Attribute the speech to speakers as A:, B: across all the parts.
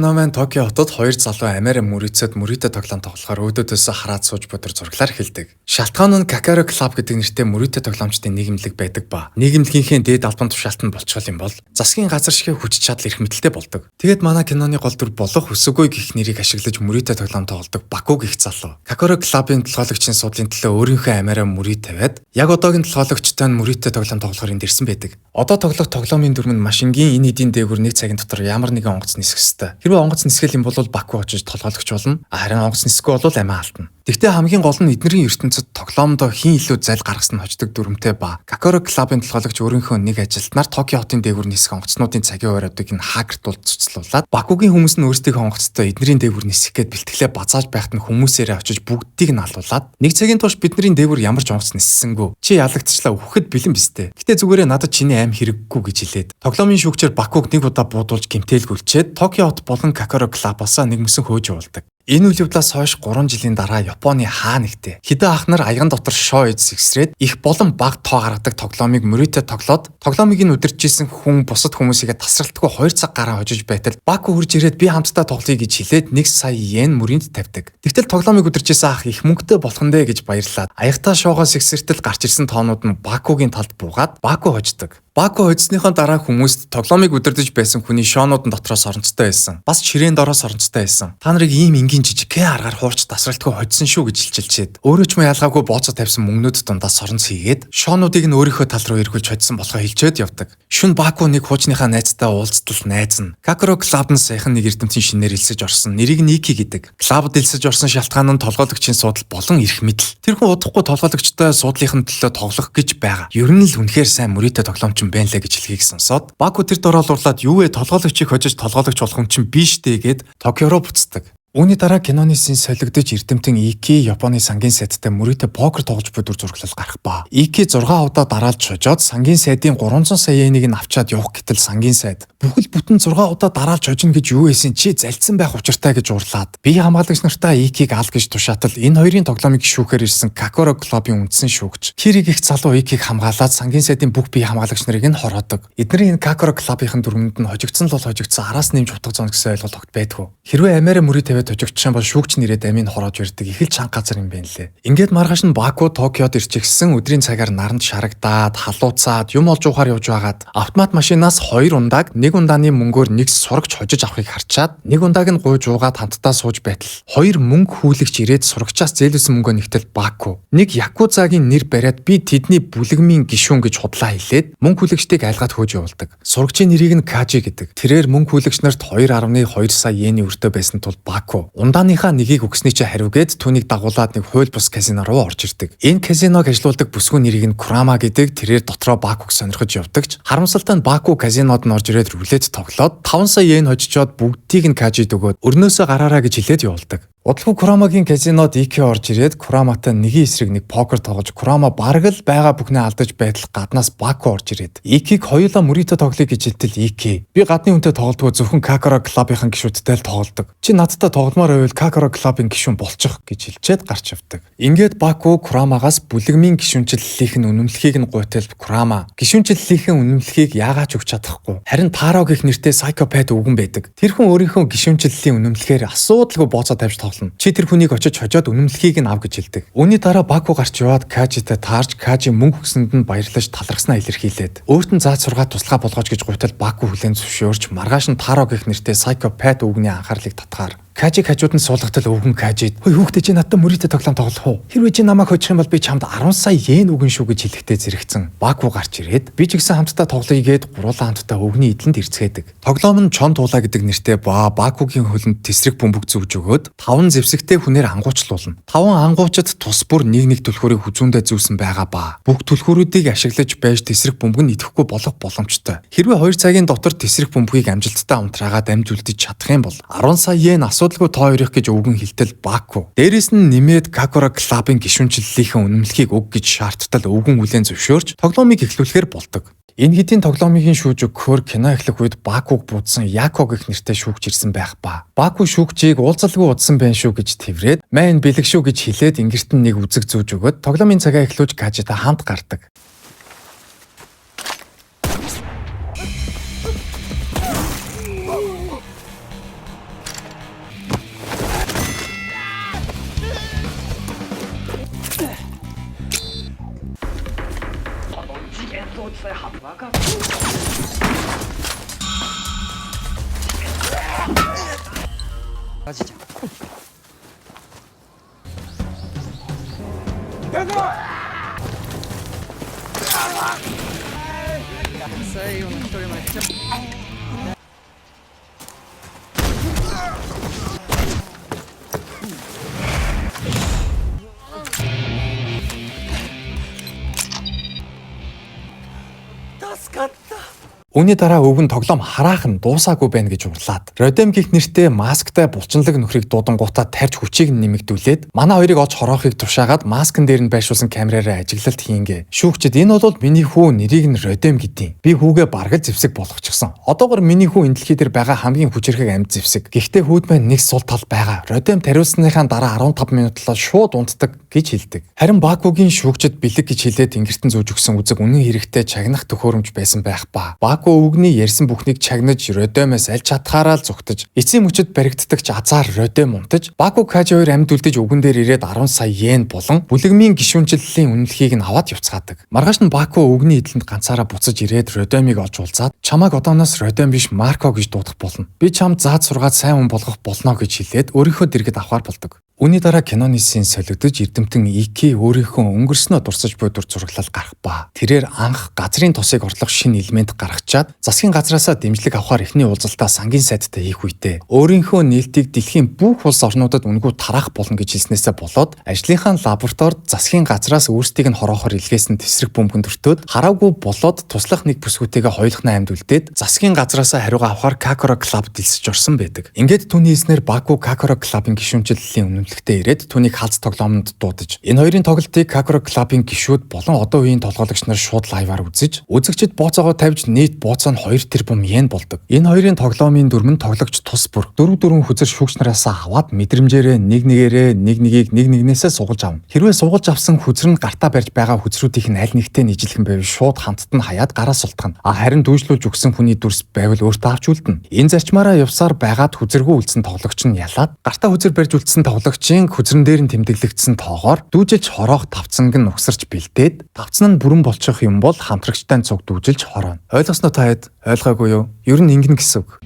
A: Номын Токио хотод хоёр залуу амиараа мөрийцөд мөрийтэй тоглоом тоглохоор өөдөөдөөсөө хараад сууж бодор зураглаар эхэлдэг. Шалтгаан нь Какаро Club гэдэг нэртэй мөрийтэй тоглоомчдын нийгэмлэг байдаг ба. Нийгэмлэгийнхээ дээд албан тушаалт нь болчихвол юм бол засгийн газар шиг хүч чадал эрх мэдэлтэй болдог. Тэгээд манай киноны гол дүр болох Өсөгөө гих нэрийг ашиглаж мөрийтэй тоглоом тоглодог Баку гих залуу. Какаро Club-ын толгойлогчийн суудлын төлөө өөрийнхөө амиараа мөрий тавиад яг одоогийн толгойлогчтой нь мөрийтэй тоглоом тоглохоор энд ирсэн байдаг. Одоо тоглох тоглоомын дүрм нь маш энгийн: энэ эдийн дээгүүр нэг цагийн дотор ямар нэгэн онгоц нисэх ёстой. Хэрвээ онгоц нисгэл юм бол Баку очиж толгойлогч болно. Харин онгоц нисэхгүй бол амиа алдна. Гэхдээ хамгийн гол нь эднэрийн ертөнцид тоглоомдоо хэн илүү зал гаргасан нь хождог дүрмтэй ба Какоро Club-ын толгойлогч өөрийнхөө нэг ажилтнаар Токио хотын дээгүүр нисэх онгоцнуудын цагийн хуваариудыг нь хакертуулж цуцлуулад Бакугийн хүмүүс нь өөрсдийнхөө онгоцтой эднэрийн дээгүүр нисэх гээд бэлтгэлээ базааж байхад нь хүмүүсээрээ очиж бүгдийг нь алуулаад нэг цагийн турш бидний дээгүүр ямар ч онгоц ниссэнгүй. Чи ялагдчихлаа, үхэхэд бэлэн биз дээ. Гэтэ зүгээрээ надад чиний ам хэрэггүй гэж хэлээд тоглоомын шүүгчээр Бакуг нэг удаа буудуулж гэмтээлгүүлчээд Токио хот болон Какоро Club-аас нэг мөсөн хөөж явуулдаг. Энэ үйл явдлаас хойш 3 жилийн дараа Японы хаа нэгтээ хэдэн ах нар аяган дотор шоо идс ихсрээд их болон бага тоо гаргадаг тоглоомыг мөрийтэй тоглоод тоглоомыг нь удирч исэн хүн бусад хүмүүсийгээ тасралтгүй 2 цаг гарan хожиж байтал Баку хурж ирээд би хамтдаа тоглоё гэж хэлээд 1 сая йен мөрийнд тавьдаг. Тэгтэл тоглоомыг удирч исэн ах их мөнгөтэй болох нь дээ гэж баярлаад аягтай шоогоос ихсэртэл гарч ирсэн тоонууд нь Бакугийн талд буугаад Баку хождог. Баку хожсныхон дараа хүмүүст тоглоомыг удирдах байсан хүний шоонууд нь дотроо соронцтой байсан. Бас ширээн дороо соронцтой байсан. Та нарыг ийм энгийн жижигхэн аргаар хуурч тасралтгүй хоцсон шүү гэж илчилчээд өөрөө ч мө ялгаагүй бооцоо тавьсан мөнгнүүд дундаас соронц хийгээд шоонуудыг нь өөрийнхөө тал руу эргүүлж хоцсон болохоо хэлчээд явдаг. Шүн Баку нэг хуучныхаа найзтай уулзтал найз нь Какоро Club нь саяхан нэг эрдэмтэн шинээр элсэж орсон. Нэрийг Ники гэдэг. Club-д элсэж орсон шалтгаан нь толгойлогчийн суудал болон эрх мэдэл. Тэр хүн удахгүй толгойлогчтой суудлынхын төлөө тоглох гэж байгаа. Ер нь л үнэхээр сайн мөрийтэй тоглоомч юм байна лээ гэж хэлхийг сонсоод Баку тэр дороолуурлаад юу вэ, толгойлогчийг хожиж толгойлогч болох хүн чинь биш дээ гэд Токио руу буцдаг. Үүний дараа киноны scene солигдож эрдэмтэн Ики Японы сангийн сайдтай мөрийтэй покер тоглож буй дүр зураглал гарах ба. Ики 6 удаа дараалж хожоод сангийн сайдын 300 сая йенийг нь авчаад явах гэтэл сангийн сайд бүхэл бүтэн 6 удаа дараалж хожино гэж юу хийсэн чи, залцсан байх учиртай гэж уурлаад бие хамгаалагч нартаа Икийг ал гэж тушаатал энэ хоёрын тоглоомыг шүүхээр ирсэн Какоро Club-ын үндсэн шүүгч Кири гэх залуу Икийг хамгаалаад сангийн сайдын бүх бие хамгаалагч нарыг нь хороодог. Эднэрийн энэ Какоро Club-ийн дүрмэнд нь хожигдсон л бол хожигдсон, араас нэмж утга зон гэсэн ойлголт огт байдгүй. Хэрвээ амиараа мөрий тавиад хожигдчих юм бол шүүгч нэрээд амийг хороож ирдэг их л чанга газар юм байна лээ. Ингээд маргааш нь Баку Токиод ирчихсэн өдрийн цагаар наранд шарагдаад, халууцаад, юм олж уухаар явж байгаад автомат машинаас хоёр ундааг нэг ундааны мөнгөөр нэг сурагч хожиж авахыг харчаад нэг ундааг нь гуйж уугаад хамтдаа сууж байтал хоёр мөнгө хүлэгч ирээд сурагчаас зээлүүлсэн мөнгөө нэгтэл Баку нэг якузагийн нэр бариад би тэдний бүлэгмийн гишүүн гэж худлаа хэлээд мөнгө хүлэгчдийг айлгаад хөөж явуулдаг. Сурагчийн нэрийг нь Кажи гэдэг. Тэрээр мөнгө хүлэгч нарт 2.2 сая йений өртөө байсан тул Баку ундааныхаа нэгийг өгсөний чи хариугээд түүнийг дагуулад нэг хууль бус казино руу орж ирдэг. Энэ казиног ажилуулдаг бүсгүй нэрийг нь Курама гэдэг. Тэрээр дотроо Бакуг сонирхож явдаг ч харамсалтай нь Баку казинод нь орж ирээд рулет тоглоод 5 сая йен хожичоод бүгдийг нь Кажид өгөөд өрнөөсөө гараараа гэж хэлээд явуулдаг. Удалгүй Курамагийн казинод Ики орж ирээд Кураматай нэгin эсрэг нэг покер тоглож Курама бараг л байгаа бүхнээ алдаж байтал гаднаас Баку орж ирээд Икийг хоёулаа мөрийтэй тоглоё гэж хэлтэл Ики би гадны хүнтэй тоглодгоо, зөвхөн Какоро Club-ийн гишүүдтэй л тоглодог. Чи надтай тогломоор байвал Какоро Club-ын гишүүн болчих гэж хэлчихэд гарч явдаг. Ингээд Баку Курамагаас бүлэгмийн гишүүнчлэлийнх нь үнэмлэхийг нь гуйтал Курама гишүүнчлэлийнхэн үнэмлэхийг яагаад ч өгч чадахгүй. Харин Таро гэх нэртэй psychopath өвгөн байдаг. Тэр хүн өөрийнхөө гишүүнчлэлийн үнэмлэхээр асуудалгүй бооцоо тавьж тоглоно. Чи тэр хүнийг очиж хожоод үнэмлэхийг нь ав гэж хэлдэг. Үүний дараа Баку гарч яваад Кажитай таарч Кажи мөнгө өгсөнд нь баярлаж талархснаа илэрхийлээд өөрт нь зааж сургаад туслахаа болгооч гэж гуйтал Баку хүлээн зөвшөөрч маргааш нь Таро гэх нэртэй psychopath өвгөний анхаарлыг татгаар Кажиг хажууд нь суулгатал өвгөн Кажид "Хөөе, хүүхдээ, чи надтай мөрийтэй тоглоом тоглох уу? Хэрвээ чи намайг хожих юм бол би чамд 10 сая йен өгнө шүү" гэж хэлэхдээ зэрэгцэн Баку гарч ирээд би ч гэсэн хамтдаа тоглоё гээд гуруулаа хамтдаа өвгөний эдлэнд ирцгээдэг. Тоглоом нь чон туулаа гэдэг нэртэй ба Бакугийн хөлөнд тесрэг бөмбөг зүүж өгөөд таван зэвсэгтэй хүнээр ангуучлуулна. Таван ангуучид тус бүр нэг нэг түлхүүрийг хүзүүндээ зүүсэн байгаа ба бүх түлхүүрүүдийг ашиглаж байж тесрэг бөмбөг нь идэхгүй болох боломжтой. Хэрвээ 2 цагийн дотор тесрэг бөмбөгийг амжилттай унтраагаад амьд үлдэж чадах юм бол 10 сая йен асуудалгүй тоо өрөх гэж өвгөн хэлтэл Баку. Дээрээс нь нэмээд Какора Club-ын гишүүнчлэлийнхэн үнэмлэхийг өг гэж шаардтал өвгөн хүлээн зөвшөөрч тоглоомыг эхлүүлэхээр болдог. Энэ хэдийн тоглоомын шүүж өгөхөөр кино эхлэх үед Бакуг буудсан Яко гэх нэртэй шүүгч ирсэн байх ба. Баку шүүгчийг уулзалгүй удсан байх шүү гэж тэврээд майн бэлэг шүү гэж хэлээд ингэрт нь нэг үзэг зүүж өгөөд тоглоомын цагаа эхлүүлж Кажита хамт гардаг.
B: сая バカ。アジちゃん。最後の一人までちょ
A: Үүний дараа өвгөн тоглоом хараахан дуусаагүй байна гэж урлаад Родем гих нэртэй масктай булчинлаг нөхрийг дуудангуудаа тарж хүчийг нь нэмэгдүүлээд манай хоёрыг олж хороохыг тушаагаад маскан дээр нь байршуулсан камераараа ажиглалт хийнгээ. Шүүгчид энэ бол миний хүү, нэрийг нь Родем гэдیں۔ Би хүүгээ бараг л зэвсэг болгочихсон. Одоогор миний хүү энэ дэлхий дээр байгаа хамгийн хүчирхэг амьд зэвсэг. Гэхдээ хүүд маань нэг сул тал байгаа. Родем тариулсныхаа дараа 15 минутлаа шууд унтдаг гэж хэлдэг. Харин Бакугийн шүүгчид бэлэг гэж хэлээд тэнгэртэн зүүж өгсөн үзэг үнэн хэрэгтээ чагнах төхөөрөмж байсан байх ба. Баку өвгний ярьсан бүхнийг чагнаж Родемээс аль чадхаараа л зүгтэж эцсийн мөчөд баригддагч азар Родем унтаж Баку Кажи хоёр амьд үлдэж өвгөн дээр ирээд 10 сая йен болон бүлэгмийн гишүүнчлэлийн үнэлгээг нь аваад явцгаадаг. Маргааш нь Баку өвгний эдлэнд ганцаараа буцаж ирээд Родемыг олж уулзаад чамааг одооноос Родем биш Марко гэж дуудах болно. Би чамд зааж сургаад сайн хүн болгох болно гэж хэлээд өөрийнхөө дэргэд авахар болдог. Үүний дараа киноны син солигдож эрдэмтэн Ики өөрийнхөө өнгөрснөө дурсаж буй дүр зураглал гарах ба. Тэрээр анх газрын тосыг орлох шинэ элемент гаргачаад засгийн газраасаа дэмжлэг авахар эхний уулзалтаа сангийн сайдтай хийх үедээ өөрийнхөө нээлтийг дэлхийн бүх улс орнуудад үнэгүй тараах болно гэж хэлснээсээ болоод ажлынхаа лабораторид засгийн газраас өөрсдийг нь хороохоор илгээсэн тесрэг бөмбөгөнд өртөөд хараагүй болоод туслах нэг бүсгүүтэйгээ хоёулахнаа амьд үлдээд засгийн газраасаа хариугаа авахар Какоро клуб дэлсэж орсон байдаг. Ингээд түүний хэлснээр Баку Какоро клубын гишүүнчлэлийн үнэмлэхтэй ирээд түүнийг халз тоглоомонд дуудаж энэ хоёрын тоглолтыг Какоро клубын гишүүд болон одоо үеийн толгойлогч нар шууд live аар үзэж үзэгчид бооцоогоо тавьж нийт бооцоо нь 2 тэрбум йен болдог. Энэ хоёрын тоглоомын дүрм нь тоглогч тус бүр дөрөв дөрвөн хүзэр шүүгч нараасаа аваад мэдрэмжээрээ нэг нэгээрээ нэг нэгийг нэг нэгнээсээ сугалж авна. Хэрвээ сугалж авсан хүзэр нь гартаа барьж байгаа хүзрүүдийнх нь аль нэгтэй нийжлэх юм байвал шууд хамтд нь хаяад гараа султгана. А харин дүүжлүүлж өгсөн хүний дүрс байвал өөртөө авч үлдэнэ. Энэ зарчмаараа явсаар байгаад хүзэргүй үлдсэн тоглогч нь ялаад гартаа хүзэр барьж үлдсэн тоглогчийн хүзрэн дээр нь тэмдэглэгдсэн тоогоор дүүжилж хороох тавцанг нь угсарч бэлдээд тавцан нь бүрэн болчих юм бол хамтрагчтай цуг дүүжилж хорооно. Ойлгосноо та хэд ойлгоогүй юу? Ер нь ингэнэ гэсэн үг.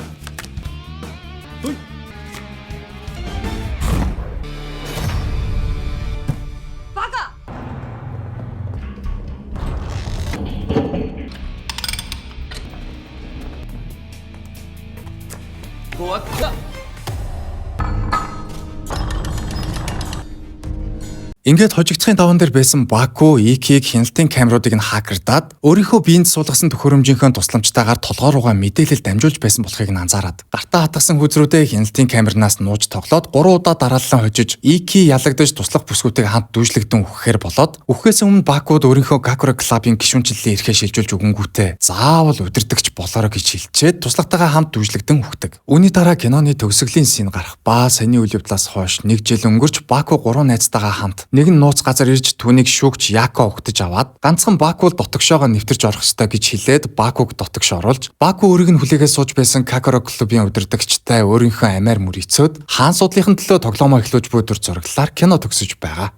A: Ингээд хожигдохын даван дээр байсан Баку Икийг хяналтын камеруудыг нь хакердаад өөрийнхөө биед суулгасан төхөөрөмжийнхөө тусламжтайгаар толгой руугаа мэдээлэл дамжуулж байсан болохыг нь анзаараад гартаа хатгасан хүзрүүдээ хяналтын камернаас нууж тоглоод 3 удаа дараалан хожиж Ики ялагдаж туслах бүсгүүтэйг хамт дүүжлэгдэн үхэхээр болоод үхэхээс өмнө Бакуд өөрийнхөө Гакура клубын гишүүнчлэлийн эрхээ шилжүүлж өгөнгүүтээ заавал удирдагч болоорой гэж хэлчихэд туслахтайгаа хамт дүүжлэгдэн үхдэг. Үүний дараа киноны төгсгөлийн син гарах ба саяны үйл явдлаас хойш нэг жил өнгөрч Баку 3 найзтайгаа хамт нэг нь нууц газар ирж түүнийг шүүгч Яко угтаж аваад ганцхан Баку л дотогшоогоо нэвтэрч орох ёстой гэж хэлээд Бакуг дотогш оруулж Баку өөрийг нь хүлээгээ сууж байсан Какоро клубын удирдагчтай өөрийнхөө амиар мөрийцөөд хаан судлалын төлөө тоглоомоо эхлүүлж буй дүр зураглалаар кино төгсөж байгаа.